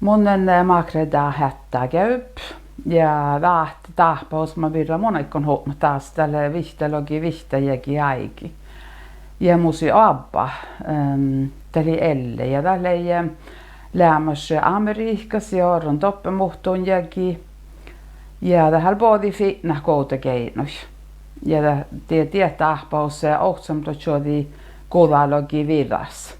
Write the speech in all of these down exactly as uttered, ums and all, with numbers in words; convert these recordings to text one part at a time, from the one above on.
Mun lean, eh, Margrethe Hætta Gaub ja dat dáhpáhus man birra mun áiggun hupmat das, dat lea vihttalogi vihtta jagi áigi. Ja mus lei oabbá, ehm, dat lei Elle ja dat lei, eh, leamaš Amerihkás ja orron doppe muhtun jagi. Ja dat gal bođii fitnat guovdageaidnu. Ja dat, die, diet dáhpáhus lea ovccinuppelotčuođi guđalogi viđas.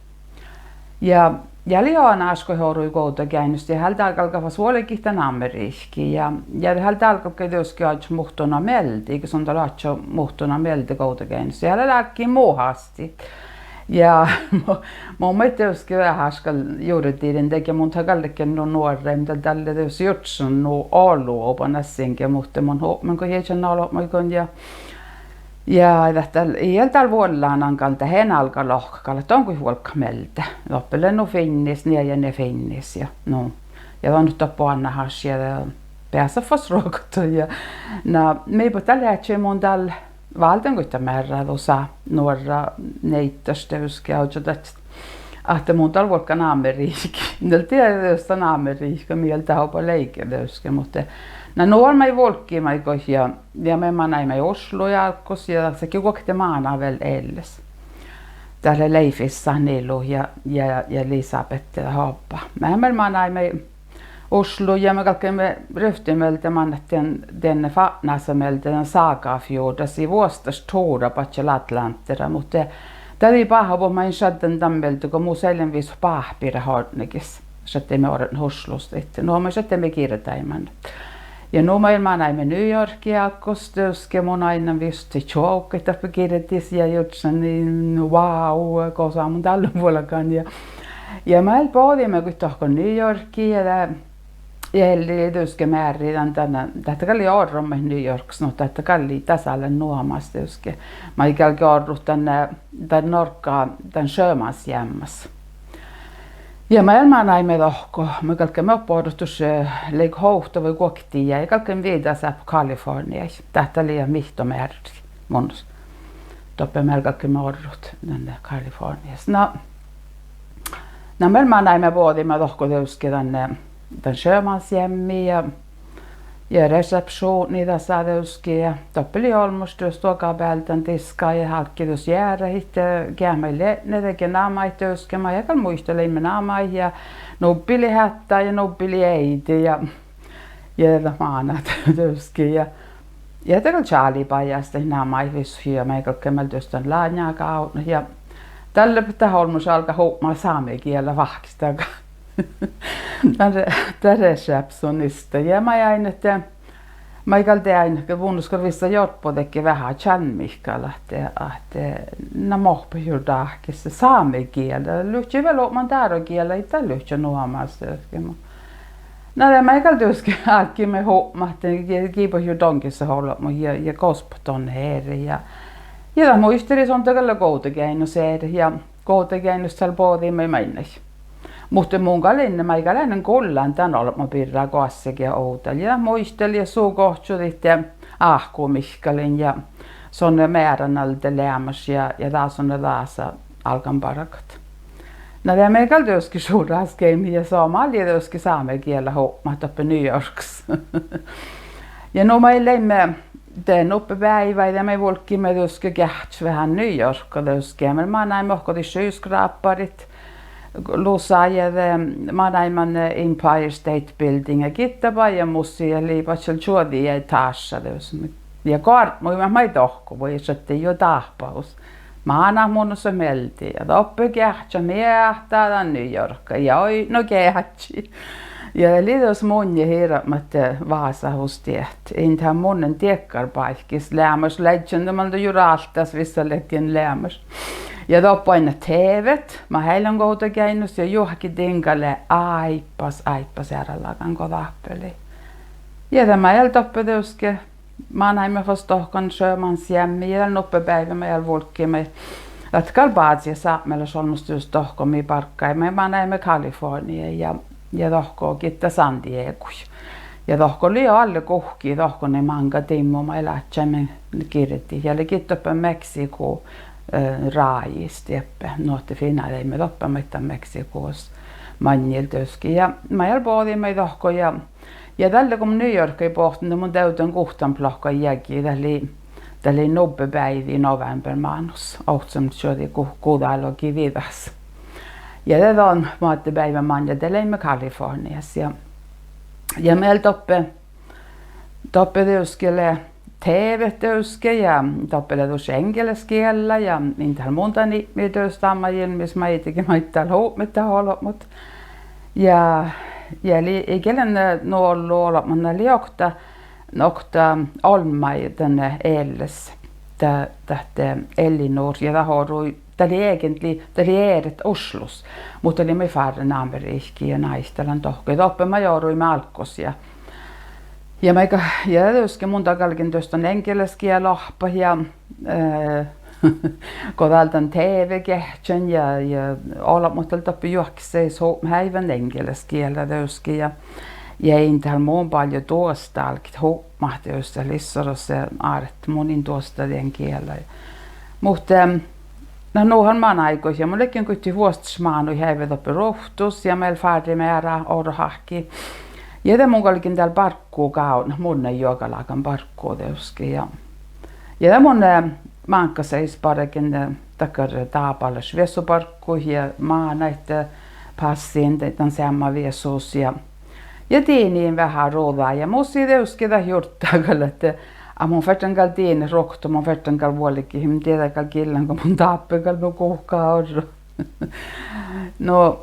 Ja, ja lei oaneašgođi orui guovdageainnus, ja de gal galggat fas vuolgit dan Amerihkái ja, ja de gal dál galggai dieđusge oažžut muhtun mielde, iige son dal oaččo muhtun mielde guovdageainnus ja de gal álggii muhastit. Ja mu, mun maid dieđusge veaháš gal jurddašin dego, mun gal ledjen nu nuorre, mun dal, dalle dieđus jurddašan nu olu oba nassiige, muhto mun hupmen go iežan olbmuiguin ja ja dat, dat ii lean dal vuollán gal, dat eai álgá lohkat gal, dat don goit vuolggat mielde. Doppe lea nu finnis, nie ja nie finnis ja nu. Ja don doppe oannahaš ja beasat fas ruoktot ja. Na mii bat dal ledje mun dal válden goit mearradusa nuorra nieiddaš dieđusge oažžut ahte mun dal vuolggan Amerihkái. Na dieđusge dan Amerihkái mii dat oba leige dieđusge, muhto na nu maid vuolggiimet goit ja ja mii manaimet Oslo álggos ja dasa gal guokte máná vel Elles. Dat lea Leifis Nilu ja, ja, ja Elisabeth dat oba. Mii manaimet Oslo ja mii galggaimet rivttamielde mannat dien, dien fatnasa mielde dan Sagafjord, dat lei vuosttaš tura badjel Atlantera, muhto dat lei báhá, muhto maid in šaddan dan mielde go mus eai lean visot báhpirat ortnegis. Šattaimet ortnet Oslos dihte. Nu maid šattaimet girdaime. Ja nu mii manaimet New Yorkii álggos dieđusge, mun ain visot čoavggaid doppe girdis ja jurddašan, wow, gosa mun dál lean vuolgán ja, ja mii bođiimet goit dohko New Yorkii ja de, ja Elle dieđusge mearridii dan, dan, dat gal lei orrut maid New Yorkis, nu dat gal lei dasa lean nuomas dieđusge. Maid galge orrut dan, dan Norgga, dan sjømannshjemmas. Ja mii manaimet dohko, mii galggaimet orrut dušše, eh, leago ovtta vai guokte ja, ja galggaimet viđas Californiii. Dat lei mihtomearri munnus. Doppe mii galggaimet orrut dan Californias. Na, na mii manaimet, bođiimet dohko dieđusge dan, dan sjømannshjemmi ja ja resepšuvdnii dasa dieđusge ja doppe lei olmmoš dieđus duogábealde dan diska ja álggii dieđus jearahit geat maid leat, dego namai dieđusge, maid gal muitalii, leimmet namai ja nubbi lei Hætta ja nubbi lei Eidi ja, ja dat mánát dieđusge ja, ja de gal čáli bajástit namai visot ja mii galggaimet dieđus dan lánnjagávdnat ja dalle dat olmmoš álgá hupmat sámegiela fáhkkestaga. Dan re-, dan resepšuvdnista ja maid ain ahte, maid gal de ain ahte vunnus gal vissa jorbbodedje veahá čalmmit gal ahte, ahte na mo bujur dahkes sámegiela, livččii vel hupmat dárogiela, ii dat livčče nuomas dieđusge mo. Na de maid gal dieđusge álggiimet hupmat ahte gii, gii bujur doŋgis olbmot ja, ja gos bujur don eret ja, ja dat muitalit son de gal lea guovdageainnus eret ja guovdageainnus dal bođii maid mainna. Muhto mun gal in, maid gal in gullan dan olbmo birra goassege ovdal ja muitalii ja su gohčodit ahku Mihkkalin ja son lea mearrán alde leamaš ja, ja dál son lea dasa álgán bargat. Na de mii gal dieđusge šuraskeimet ja somá lei dieđusge sámegiela hupmat doppe New Yorkis. Ja nu mii leimmet de nuppe beaivái de mii vuolggiimet dieđusge geahččat veahá New Yorka dieđusge, mii manaimet dohko skyskraperit lusa ja de manaimet Empire State Building ja gitta bajánmussi ja lei badjel čuođi etaža dieđus. Ja goarmmuimet maid dohko, vuoi šattai juo dáhpáhus. Mánát munnus mielde ja doppe geahččat mii eahtá dan New Yorka ja oidno geahččat. Ja lei dieđus munnje hirbmat vásáhus diet. In dat mun lean diekkár báikkis leamaš, ledjen de man de jur álttás vissa ledjen leamaš. Ja doppe oainnat TV-t, mat eai lean guovdageainnus ja juohke diŋga lea áibbas, áibbas earálágan go dáppe lei. Ja de mii gal doppe dieđusge manaimet fas dohko sjømandshjemmi ja dál nuppe beaivái mii gal vuolggiimet. Dat gal bázii sápmelaš olmmoš dieđus dohko mii bargaimet, manaimet Californiii ja, ja dohko gitta San Diegoi. Ja dohko lei jo alle guhkki, dohko lei máŋga dimmu maid ládjaimet girdit. Ja lei gitta doppe Mexiko, eh, rájis dieppe. Nu ahte fiinnadeimmet doppe maid dan Mexikos. maŋŋil dieđusge. Ja moai bođii maid dohko ja, ja dalle go mun New Yorkii bohten, de mun devden guhttanuppelohkái jagi, dat lei, dat lei nubbi beaivi novembermánus, ovccinuppelotčuođi gu-, guđalogi viđas. Ja de don moadde beaivvi maŋŋá de leimmet Kalifornias ja, ja mii doppe doppe dieđusge lea TV dieđusge ja doppe lea dušše eŋgelasgiella ja in dal mun dan ipmil dieđusge dan maid ilmmis maiddái maid dal hupmit dat olbmot. Ja, ja lei, ii ge lean nu ollu olbmot, na lei okta, okta olmmái dan Elles, dat, dat Elinor ja dat orui, dat lei egentligen, dat lei eret Oslos, muhto dat lei maid fárren Amerihkái ja náitalan dohko. Ja doppe maid oruimet álggos ja ja mii ga-, ja dieđusge mun dal galgen dieđusge dan eŋgelasgiela oahppat ja, eh, go dal dan TV geahččen ja, ja olbmot dal doppe juohke sajis hupmat áiggi eŋgelasgiela dieđusge ja, ja in dal mun báljo duosttalget hupmat dieđusge, dat lei issoras ártet, mun in duostadii dan giela. Muhto, eh, na nu han manai áiggi ja mun ledjen goit vuosttaš mánu áigge doppe ruovttus ja mii fárriimet eará orut áhkki. Ja de mun galgen dal barggu gávdnat, mun juogalágan barggu dieđusge ja, ja de mun, eh, máŋgga sajis bargen, eh, dakkár dábálaš viessobargguid ja mánáid pássejin dan seamma viesus ja, ja diŋgen veahá ruđa ja mus lei dieđusge dat jurdda gal ahte, a mun ferten gal diŋget ruoktot, mun ferten gal vuolgit, mun dieđán gal gillan go mun dáppe gal nu guhká orru. Nu,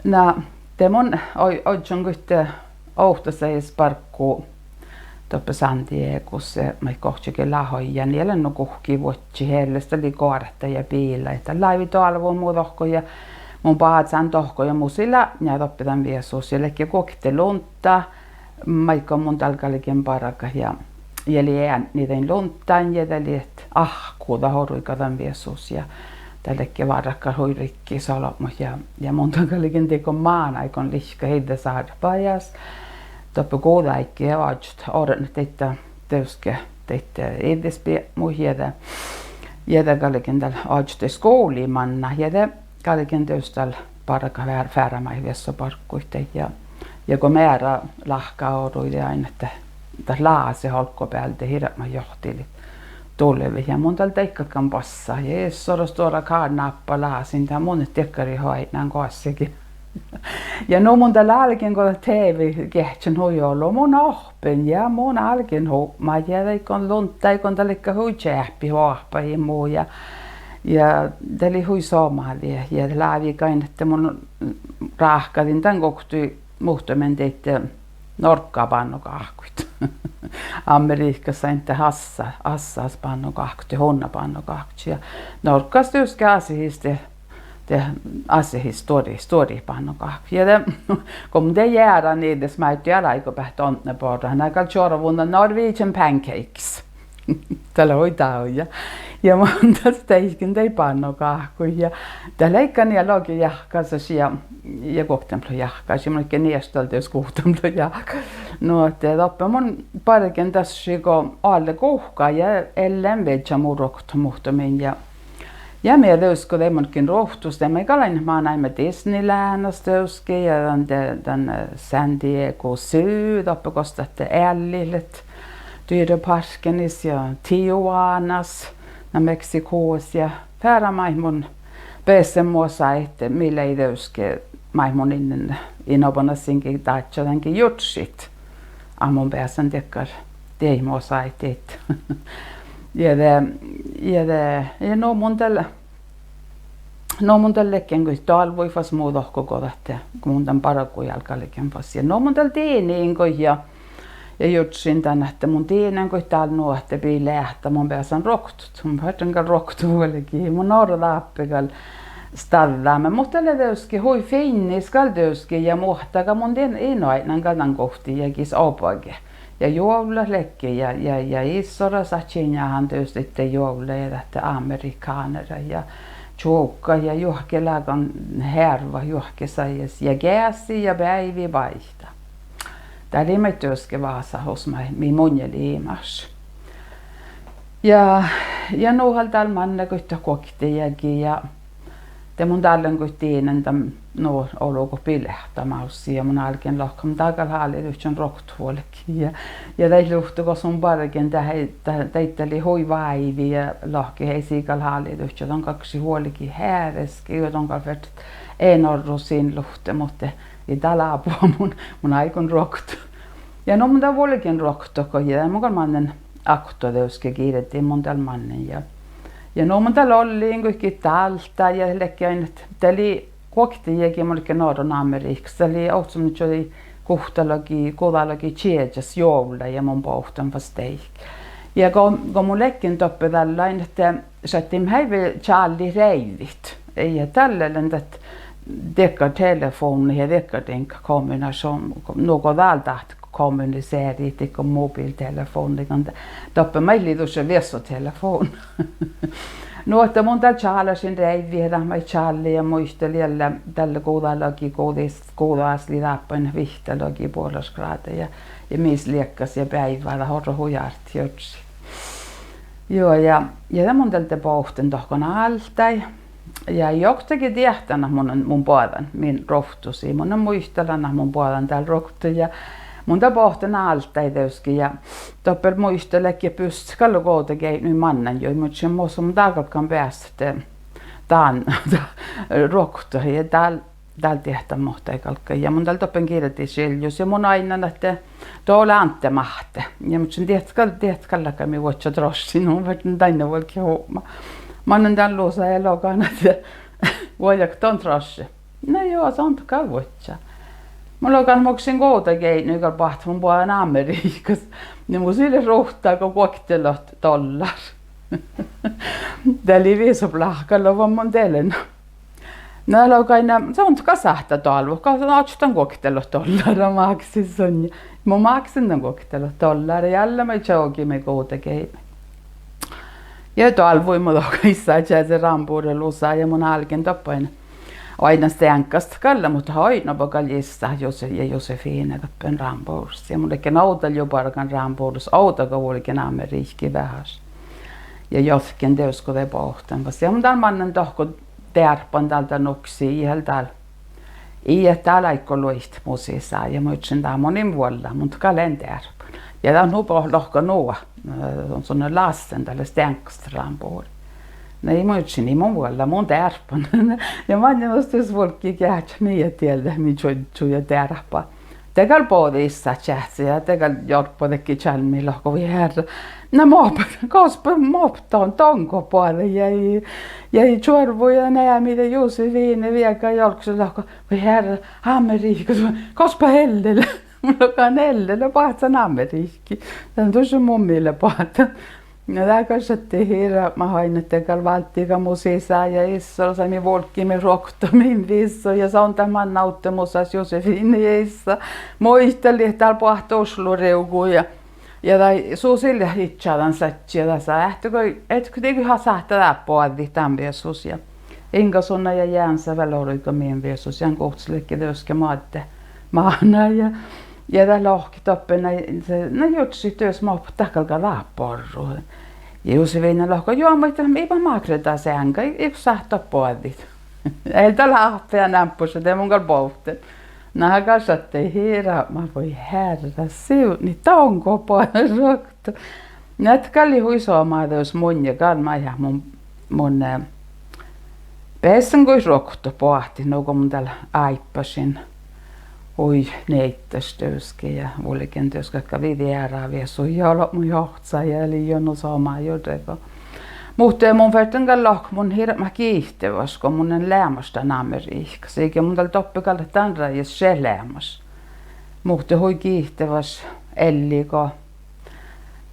na, de mun o-, ožžon goit ovtta sajis barggu doppe San Diegos, maid gohčodedje láhkai ja nie lean nu guhkki vuodjit, Elles dat lei goarta ja biila, dat lávii doalvvui mu dohko ja mun bázán dohko ja mus lei latnja doppe dan viesus ja ledje guokte luntá, maid go mun dal galgen bargat ja, ja lei eadni dain lunttán ja dat lei ahkku dat oruiga dan viesus ja dat ledje várra hui riggis olbmot ja, ja mun dal galgen dego mánáiguin lihkkat iđđes árbeajas doppe guđáigge ja oažžut ortnat daidda, dieđusge daidda iđđesbiepmuid ja de, ja de galgen dal oažžut daid skuvlii mannat ja de galgen dieđusge dal bargat fea-, feara maid viessobargguid daid ja, ja go meara lahka orui de ain ahte dat láset olggobealde hirbmat johtilit dulvet ja mun dal deike galgen bassat ja issoras stuorra kárnáppa lásin, dat mun dakkár oaidnán goassege. Ja nu mun dal álgen go TV geahččen hui olu, mun ohppen ja mun álgen hupmat ja dego lunttáiguin dal ledje hui čeahpit oahpahit mu ja, ja dat lei hui somá dieid ja de lávejin ahte mun ráhkadin dan guokte muhtumin daid, eh, Norgga bánnogáhkuid. Amerihkás ain ahte Assá, Assá bánnogáhkut, Hunna bánnogáhkut ja Norggas dieđusge Ásehis de, de Ásehis stuorit, stuorit bánnogáhkut. Ja de, go mun de jearan iđđes máiddu ealáigobealit odne borrat, na gal čuorvut Norwegian pancakes. Dat lea hui dávjá. Ja mun das deike daid bánnogáhkuid ja dat ledje nie logi jahkásaš ja, ja guoktenuppelotjahkásaš ja mun ledjen nie dal dieđus guoktenuppelotjahkásaš. Nu ahte doppe mun bargen das go oalle guhká ja ellen viežžan mu ruoktot muhtumin ja, ja mii dieđusge de mun ledjen ruovttus de mii gal ain mánáimet Disneylandis dieđusge ja dan, de, dan, eh, San Diego Zoo doppe gos dat eallit leat dyreparkkenis ja Tijuanas, na Mexicos ja feara maid mun, besset mu osaide mii lei dieđusge maid mun in, in oba singe dážža dange jurddašit. A mun beasan dakkár, dieid mu osaide. Ja de, ja de, ja nu mun dal, nu mun dal ledjen goit doalvvui fas mu dohko go dat, go mun dan bargujal galgen fas. Ja nu mun dal diŋgen goit ja, ja jurddašin dan ahte mun diŋgen goit dál nu ahte bii leat ahte mun beasan ruoktot, mun ferten gal ruoktot vuolgit, mun orro dáppe gal stađđáme. Muhto lea dieđusge hui fiinnis gal dieđusge ja muhto gal mun dien in oaidnán gal dan guhtti jagis obage. Ja juovllat ledje ja, ja, ja issoras činjáhan dieđusge daidda juovllaide ahte amerihkánarat ja čuovggat ja juohke leagan hearvvat juohke sajis ja geasi ja beaivi báita. Dat lei maid dieđusge vásáhus maid mii munnje lei imaš. Ja, ja nu han dal manne goit guokte jagi ja, De mun dál lean goit dinen dan, nu, olgo bileahtta mávssii ja mun álgen lohkat: Mun dál gal háliidivččen ruoktot vuolgit. Ja, ja daid luhtte gos mun bargen, dat, dat, daid lei hui váivi ja lohket: Eai sii gal háliidivčče, don galggašit vuolgit heareskii ja don gal fertet, en orru sin luhtte, muhto ii dál ábbu, mun, mun áiggun ruoktot. Ja nu mun dál vuolgen ruoktot go, ja mun gal mannen okto dieđusge girdi mun dál mannen ja, ja nu mun dál ollin goit gitta álttái ja ledjen, ahte dat lei guokte jagi mun ledjen orron Amerihkás, dat lei ovccinuppelotčuođi guhttalogiguđalogičiežas juovllaid ja mun bohten fas deike. Ja go, go mun ledjen doppe dalle, ahte šattai heivve čállit reivvit. Ii dalle lean dat diekkár telefovdna ja diekkár diŋga kombinašuvnna, nugo dál dat kommuniseret dego mobiltelefovdna, doppe maid lei dušše viessotelefovdna. Nu ahte mun dál čálašin reivviid, dat maid čállen ja muitalin dalle, dalle guđalogiguđas, guđas lei dáppe vihttalogi buolašgráda ja, ja mis liekkás ja beaivvi dat orro hui ártet jurddašit. Juo, ja, ja de mun dál de bohten dohko áltái. Ja ii oktage diehtán ahte mun, mun boađán min ruoktot sii, mun muitalan ahte mun boađán dál ruoktot ja mun dal bohten áltái dieđusge ja doppe muitaledje busset gal Guovdageidnui mannan juo, muhto mun, mun dal galggan beassat dan, ruoktot ja dal, dal diehtán mo dat galggai. Ja mun dal doppe girdišin eallus ja mun oainnán ahte dol Ánte máhte. Ja muhto diehtán gal, diehtán gal láhkai mii vuodjat droššiin, mun ferten dainna vuolgit hupmat. Mannen dan lusa ja logan ahte vuojat don drošše. Na juo, son gal vuodjá. Mun logan muhtin Guovdageidnui gal boahtit mun boađán Amerihkás. Ja mus ii leat ruhta go guoktelot dollára. Dat lei visot láhkai, logan mun de lean. Na logai: Na son gal sáhttá doalvut, go oaččut dan guoktelot dollára máksit sunnje. Mun máksen dan guoktelot dollára ja dalle mii čohkiimet Guovdageidnui. Ja doalvvuimet dohko issá čáze rámbure lusa ja mun álgen doppe oaidnán steaŋkastit gal, muhto oidnoba gal issá Jose-, ja Josefine doppe rámbuvrras. Ja mun ledjen ovdal juo bargan rámbuvrras, ovdal go vuolgin Amerihkái veaháš. Ja jođiidivves go de bohten fas. Ja mun dal mannen dohko dearpan dal dan nuksii, ii dal, ii dal áiggo luoidit mu sisa. Ja mun ivžžen: Dat mun in vuolla, mun gal lean dearpan. Ja dat nu bo-, lohká nu, eh, son lassen dalle steaŋkastit rámbuvrii. Na ii, mun ivžžen, ii mun vuolla, mun dearpan. Ja mannen mus dus vuolggii geahččat mii dieđe mii čuožžu ja dearpá. De gal bođii issát čeahci ja de gal jorbbodedje čalmmit, lohká: Vuoi hearrá, na mo, gos ba mo don, don go boađe ja, ja čuorvu ja neami de Josefine viega jolggašit, lohká: Vuoi hearrá, Amerihkás, gos ba Elle lea? Mun logan: Elle lea boahtán Amerihkái. Dat dušše mun mii lea boahtán. Na dat gal šattai hirbmat oaidnit, de gal válddii gal mu sisa ja issá, lea, mii vuolggiimet ruoktot min visot ja son dat manná ovdda mu sisa, Josefine ja issá. Muitalit dál boahtá Oslo rivgui ja, ja dat sus ii leat idja dan sadji ja dasa ahte go, ahte go dego sáhttá dát boađit dan viesus ja, Inga Sunna ja Jens vel orui go min viesus, Jens Guhtas ledje dieđusge moadde máná ja, ja dat lohket doppe na, na jurddašit dus mo dat galgá dáppe orrut. Ja Josefine lohká: Juo, muhto ii bat mákre das eaŋga, ii, ii sáhttá boađit. Ii dat láhppe eambbo, de mun gal bohten. Na gal šattai hirbmat, vuoi hearrá, sivdnit don go boađán ruoktot. Na dat gal lei hui somá dieđus munnje gal maid ahte mun, mun, eh, bessen goit ruoktot boahtit nugo mun dal áibbašin hui nieiddaš dieđusge ja vuolgen dieđusge gal viđe eará viesu ja olbmuid ohcá ja lei juo nu somá jurddago. Muhto mun ferten gal lohkat mun hirbmat giitevaš go mun lean leamaš dan Amerihkás, iige mun dal doppe gal lean dan rájes šat leamaš. Muhto hui giitevaš Elle go,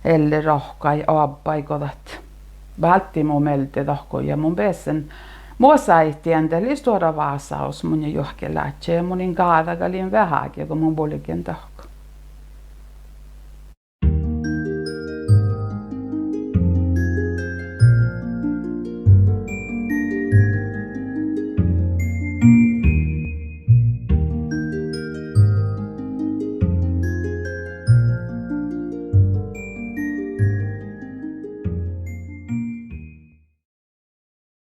Elle rohkkai oabbái go dat válddii mu mielde dohko ja mun bessen, mu sáitán, dat lei stuorra vásáhus munnje juohke ládje ja mun in gáđa gal in veaháge go mun vulgen dohko.